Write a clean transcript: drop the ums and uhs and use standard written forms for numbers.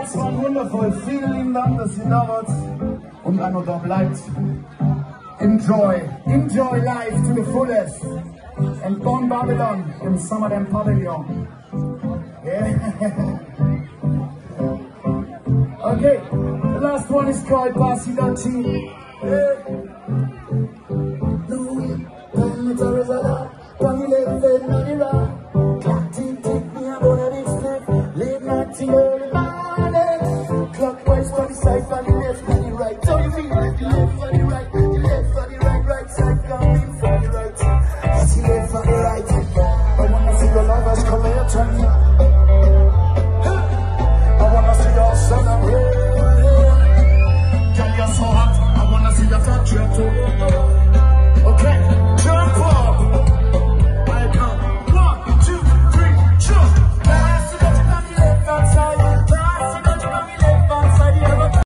Last one, wundervoll. Vielen lieben Dank, dass ihr da wart und auch noch da bleibt. Enjoy, enjoy life to the fullest. And Bon Babylon im Summer Pavilion. Yeah. Okay, the last one is called Basilotti. Yeah.